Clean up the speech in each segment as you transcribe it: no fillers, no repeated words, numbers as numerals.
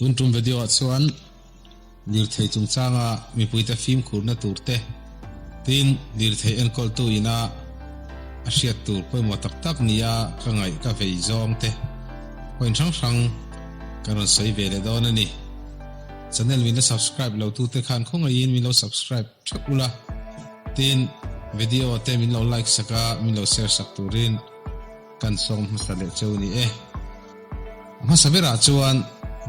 Tun tum video ah chuan lirthei chungchanga mipuite fimkhurna tur te, tin lirthei enkawltu ina a hriat tur pawimawh tak tak nia ka ngaih ka vei zawng te point hrang hrang kan rawn sawi ve leh dawn a ni. Channel min la subscribe lo tute khan khawngaihin min lo subscribe theuh ula, tin video te min lo like sak a min lo share sak turin Kan sawm hmasa leh cheu ni e. A hmasa berah chuan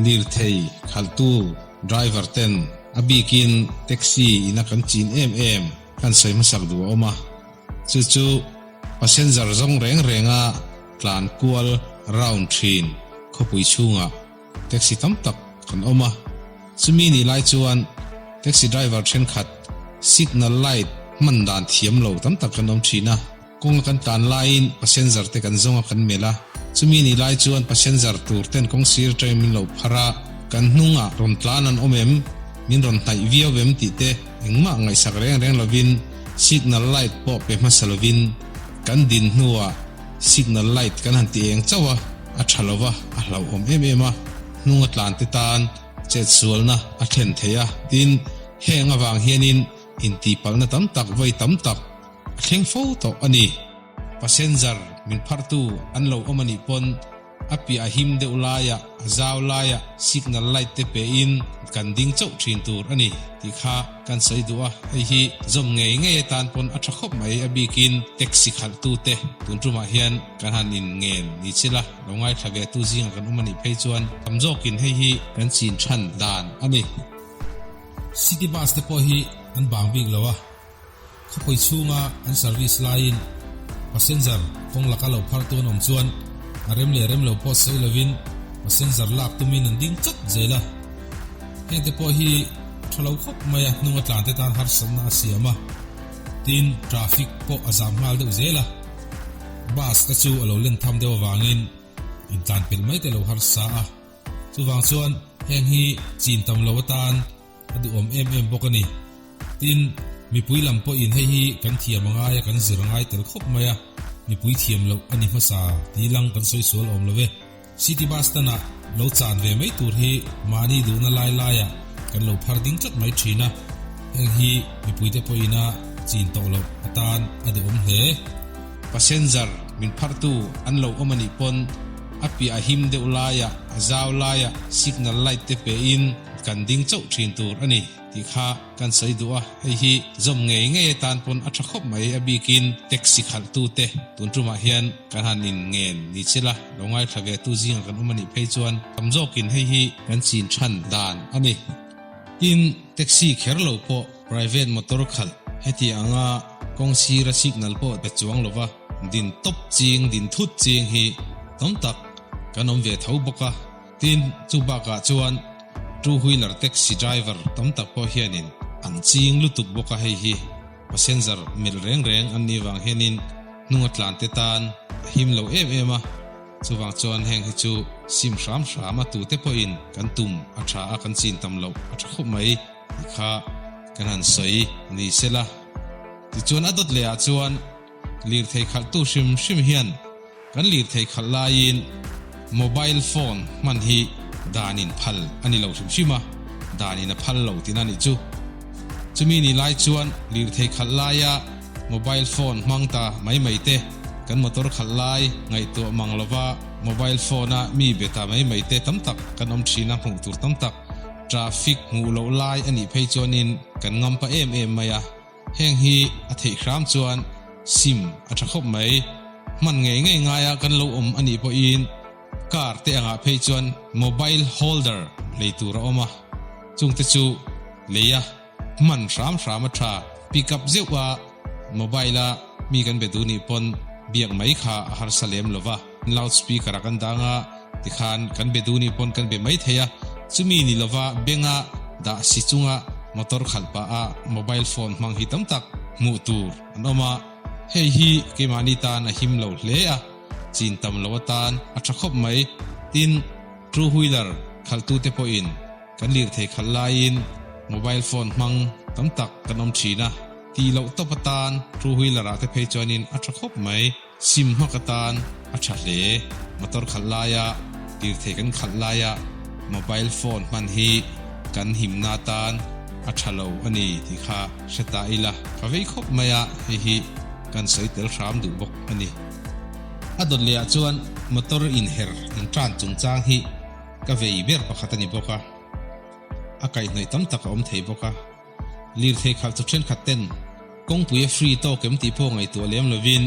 lirthei khalhtu driver ten a bikin taxi ina kan chin em em kan sawi hmasak duh a awm a. Chu chu passenger zawng reng renga tlan kual round thin khawpui chhungah taxi tam tak kan awm a. Chumi nih lai chuan taxi driver thenkhat signal light hman dan thiam lo tam tak kan awm thin a. Kawnga kan tlan laiin passenger te kan zawng a kan melh a, chumi nih lai chuan passenger tur ten kawng sir atangin min lo phar a, kan hnungah rawn tlan an awm em, min rawn hnaih viau em tih te engmah ngaihsak reng reng lovin signal light pawh pe hmasa lovin kan din hnuah signal light kan han ti eng chauh a, a tha lova a hlauhawm em em a, hnunga tlan te tan chetsualna a thlen thei a, tin heng avang hianin intihpalhna tam tak vawi tam tak A thleng fo tawh a ni. Passenger min pharhtu an lo awm a nih pawn a piah a him deuh laiah a zau laiah signal light te pein kan ding chauh thin tur a ni tih kha kan sawi duh a, hei hi zawm ngei ngei atan pawn a tha khawp mai a bikin taxi khalhtu te tun tumah hian kan han in ngen ni chila lo ngaithla ve tu zingah kan awm a nih phei chuan tam zawkin hei hi kan chin than dan a ni. City bus te pawh hi an bang bik lo a. Khawpui chhunga an service laiin passenger kawng laka lo phar tu an awm chuan a rem leh rem lo pawh sawi lovin passenger lak tumin an ding chawt zel a. Hengte pawh hi tha lo khawp mai a, hnunga tlante tan harsatna a siam a, tin traffic pawh a zam nghal deuh zel a. Bus te chu a lo len tham deuh avangin intlan pelh mai te lo harsa a, chuvang chuan heng hi chin tam lo atan A duhawm em em bawk a ni. Tin, mipui lam pawhin hei hi kan thiam a ngai a, kan zir a ngai tel khawp mai a, mipui thiam loh a ni hmasa tih lang kan sawi sual awm lo e. City bus stand-ah lo chan ve mai tur hi mahni duhna lai laiah kan lo phar ding tlat mai thin a, heng hi mipuite pawhin a chin tawh loh atan a duhawm hle. Passenger min phartu an lo awm a nih pawn a piah a him deuh laiah a zau laiah signal light te pein Kan ding chauh thin tur a ni tih kha kan sawi duh a, hei hi zawm ngei ngei atan pawn a tha khawp mai a bikin taxi khalhtu te tun tumah hian kan han in ngen ni chila lo ngaithla ve tu zingah kan awm a nih phei chuan tam zawkin hei hi kan chin than dan a ni. Tin, taxi kher lo pawh private motor khalh heti anga kawng sira signal pawh pe chuang lova din tawp ching din thut ching hi tam tak kan awm ve tho bawk a. Tin, chu bakah chuan two wheeler taxi driver tam tak pawh hianin an ching lutuk bawk a, hei hi passenger mil reng reng an nih vang hianin hnunga tlan te tan a him lo em em a, chuvang chuan heng hi chu sim hram hram a tute pawhin kan tum a tha a, kan chin tam loh a tha khawp mai tih kha kan han sawi ni sela. Tichuan a dawt leh ah chuan lirthei khalhtu hrim hrim hian Kan lirthei khalh laiin mobile phone hman hi danin phal a ni lo hrim hrim a, danin a phal lo tihna a nih chu. Chumi ni lai chuan lirthei khalh laia mobile phone hmang ta mai mai te, kan motor khalh lai ngaihtuah mang lova mobile phone-a mi be ta mai mai te tam tak kan awm thin a, hmuh tur tam tak traffic hmuh loh lai a nih phei chuanin kan ngam pa em em mai a. Heng hi a theih hram chuan sim a tha khawp mai. Hman ngei ngei ngaia kan lo awm a nih pawhin car te angah phei chuan mobile holder lei tur a awm a, chungte chu lei a hman hram hram a tha. Pick up zeuh a mobile a mi kan be duh nih pawn biak mai kha a harsa lem lo va, loud speaker a kan dang a tikhan kan be duh nih pawn kan be mai thei a, chumi ni lova benga dah si chunga motor khalh pah a mobile phone hmang hi tam tak hmuh tur an awm a, hei hi keimahni tan a him lo hle a, chin tam lo atan a tha khawp mai, tin two wheeler khalhtute pawhin Kan lirthei khalh laiin mobile phone hmang tam tak kan awm thin a, tih loh tawp atan two wheeler ah te phei chuanin a tha khawp mai. Sim hmak atan a tha hle. Motor khalh laia, lirthei kan khalh laia. Mobile phone hman hi kan himna atan a tha lo a ni tih kha hre ta ila ka vei khawp mai a, hei hi kan sawi tel hram duh bawk a ni. A dawt leh ah chuan motor inher intan chungchang hi ka vei ber pakhat a ni bawk a, a kaihhnawih tam tak a awm thei bawk a. Lirthei khalh chu thenkhat ten kawngpui a free tawk em tih pawh ngaihtuah lem lovin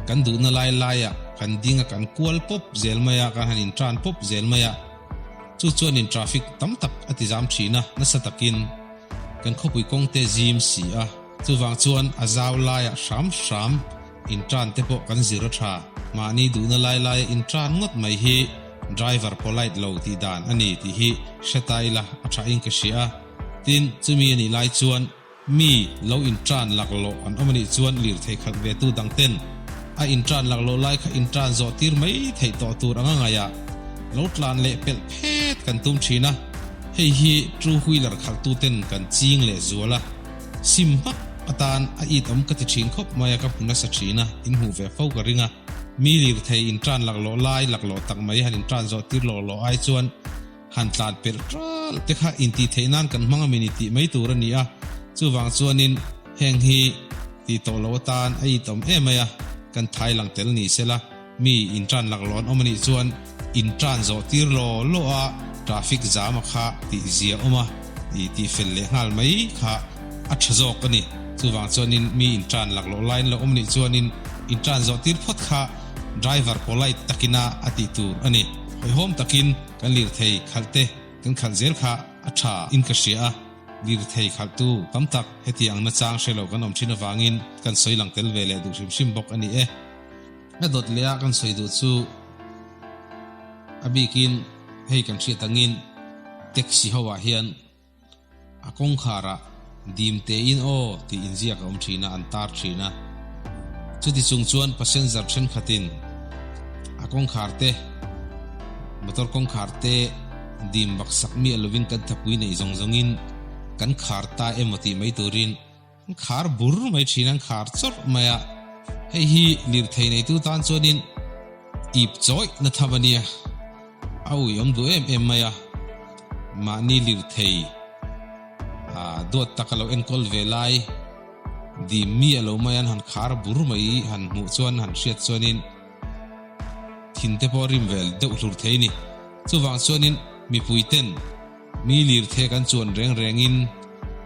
kan duhna lai laiah kan ding a kan kual pawp zel mai a, kan han intan pawp zel mai a, chu chuanin traffic tam tak a ti zam thin a, nasa takin kan khawpui kawng te zim si a, chuvang chuan a zau laiah hram hram intan te pawh kan zir a tha, mahni duhna lai laia intan ngawt mai hi driver polite lo tih dan a ni tih hi hre ta ila a thain ka hria a. Tin, chumi a nih lai chuan mi lo inṭan laklawh an awm a nih chuan lirthei khalh ve tu dang ten a inṭan laklawh lai kha inṭan zawh tir mai theih tawh tur anga ngaihah lo tlan leh pelh phet kan tum ṭhin a, hei hi two wheeler khalh tu ten kan ching leh zual a, sim hmak atan a it awm ka ti ṭhin khawp mai a ka hmu nasa ṭhin a, in hmuh ve fo ka ring a, mi lirthei inṭan laklawh lai laklawh tak mai han inṭan zawh tir lawh lawh ai chuan Han tlan pelh ṭal te kha intih theih nan kan hmang a mini tih mai tur a ni a, chuvang chuanin heng hi tih tawh loh atan a itawm em mai a, kan thai lang tel ni sela mi inṭan laklawh an awm a nih chuan inṭan zawh tir law law a traffic jam a kha tih zia awm a, i tih fel leh nghal mai kha a ṭha zawk a ni. Chuvang chuanin mi inṭan laklawh laiin lo awm a nih chuanin inṭan zawh tir phawt kha driver polite takina a tih tur a ni. Hawihhawm takin Kan lirthei khalh te kan khalh zel kha a tha in ka hria a, lirthei khalhtu tam tak heti ang nachang hre lo kan awm thin avangin kan sawi lang tel ve leh duh hrim hrim bawk a ni e. A dawt leh a kan sawi duh chu a bikin hei kan hriat angin taxi ho ah hian A kawngkharah dim tein aw tih inziak a awm thin a, an tar thin a. Chuti chung chuan passenger thenkhatin a kawngkhar te, motor kawngkhar te dim baksak miah lovin kan thapui neih zawng zawngin kan khar ta emaw tih mai turin An khar bur mai thin, an khar chawrh mai a. Hei hi lirthei neitu tan chuanin ip chawih na tham a nia. A uiawm duh em em mai a. Mahni lirthei duat taka lo enkawl ve lai dim mi a lo mai an han khar bur mai han hmuh chuan han hriat chuanin thin te pawh a rim vel deuh hlur thei a ni. Chuvang chuanin mipui ten Mi lirthei kan chuan reng rengin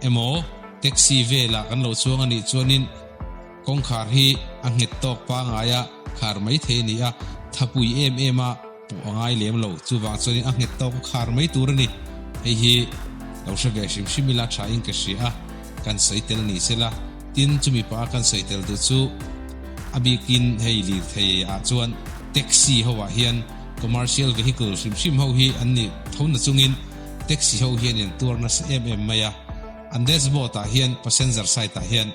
emaw taxi velah kan lo chuang a nih chuanin kawngkhar hi a nghet tawk pangngai a khar mai thei a ni a, thapui em em a pawh a ngai lem lo. Chuvang chuanin a nghet tawk a khar mai tur a ni. Hei hi lo hre ve hrim hrim ila thain ka hria a, kan sawi tel ni sela. Tin, chumi pah a kan sawi tel duh chu a bikin hei lirthei ah chuan taxi ho ah hian Commercial vehicle hrim hrim ho hi an nih tho na chungin taxi ho hian in tuar nasa em em mai a, an dashboard ah hian passenger side ah hian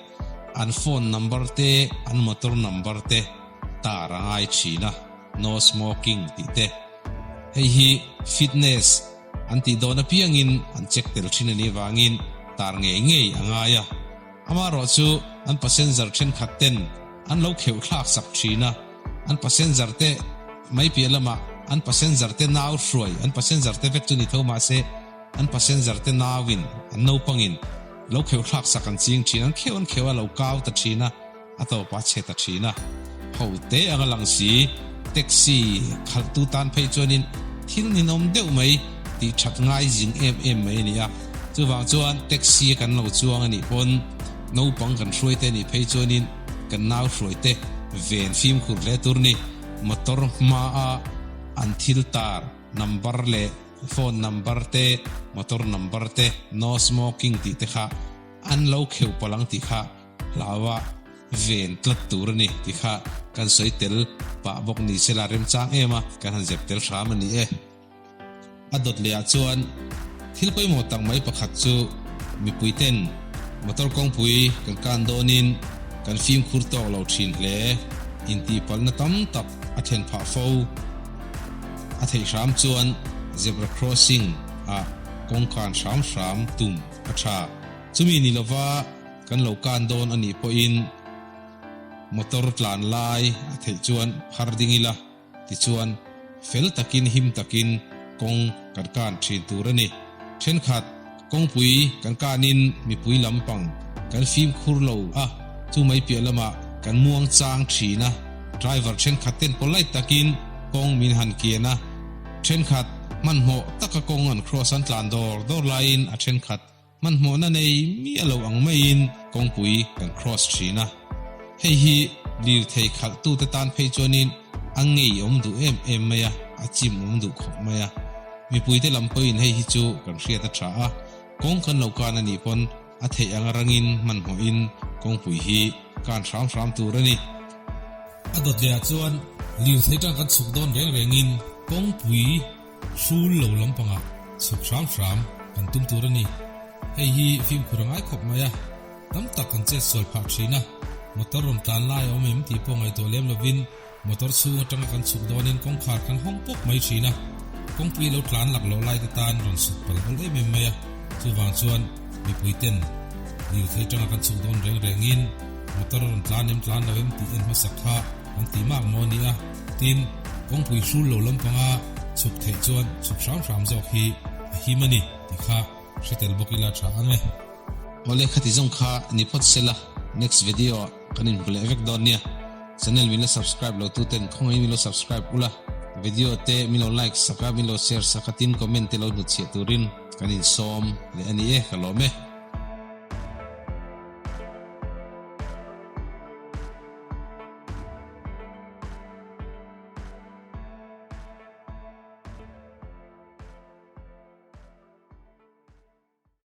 an phone number te an motor number te tar a ngai thin a, no smoking tih te hei hi fitness an tih dawn apiangin an check tel thin a nih vangin tar ngei ngei a ngai a. Amaherawh chu an passenger thenkhat ten an lo kheuh thlak sak thin a, an passenger te mai piah lamah an passenger te nau hruai, an passenger te vek chu ni tho mahse an passenger te nauin, an naupangin lo kheuh thlak sak an ching thin, an kheuh an kheuh a lo kau ta thin a. A tawp a chhe ta thin a, ho te anga lang si, taxi khalhtu tan phei chuanin thil ninawm deuh mai tih that ngai zing em em mai a ni a. Chuvang chuan taxi a kan lo chuang a nih pawn naupang kan hruai te nih phei chuanin kan nau hruai te ven fimkhur hle tur ni. Motor hmaa an thil tar number leh phone number te, motor number te, no smoking tih te kha an lo kheuh palh ang tih kha Hlaua ven tlat tur a ni ti kha kan sawi tel pah bawk ni se la remchang em a, kan han zep tel hram a ni e. A dawt leh ah chuan thil pawimawh tak mai pakhat chu mipui ten motor kawngpui kan kan dawnin kan fimkhur tawk lo thin hle, intihpalhna tam tak a thlen phah fo. A theih hram chuan zebra crossing ah kawngkan hram hram tum a tha. Chumi ni lova Kan lo kan dawn a nih pawhin motor tlan lai a theih chuan phar ding ila, tichuan fel takin him takin Kawng kan kan thin tur a ni. Thenkhat kawngpui kan kanin mipui lampang kan fimkhur lo a, chu mai piah lamah kan muang chang thin a. Driver thenkhat ten polite takin kawng min han kian a, thenkhat hmanhmawh taka kawng an cross an tlan dawr dawr laiin a thenkhat Hmanhmawhna nei miah lo ang maiin kawngpui kan cross thin a, hei hi lirthei khalhtute tan phei chuanin a ngei awm duh em em mai a, a chim awm duh khawp mai a. Mipuite lam pawhin hei hi chu kan hriat a tha a, kawng kan lo kan a nih pawn a theih anga rangin hmanhmawhin kawngpui hi kan hram hram tur a ni. A dawt lehah chuan lirthei tang kan chhuk dawn reng rengin kawngpui Hrul lo lampangah chhuk hram hram kan tum tur a ni. Hei hi fimkhur a ngai khawp mai a, tam tak kan chet sual phah thin a, motor rawn tlan lai a awm em tih pawh ngaihtuah lem lovin motor chhung atanga kan chhuk dawnin kawngkhar kan hawng pawp mai thin a, kawngpui lo tlan lak loh lai te tan rawn sut palh awl em em mai a, chuvang chuan mipui ten lirthei tanga kan chhuk dawn reng rengin motor rawn tlan em tlan lo em tih en hmasak kha kan ti mak maw a ni a. Tin, kawngpui hrul lo lampanga chhuk theih chuan chhuk hram hram zawk hi a him a ni tih kha hre tel bawk ila tha ang e. Awle khati zawng kha ni phawt sela next video ah kan inhmu leh vek dawn nia. Channel min la subscribe lo tu ten khawngaihin min lo subscribe ula, video te min lo like sak a min lo share sak a tin comment te lo hnutchhiah turin kan insawm leh a ni e ka lawm e.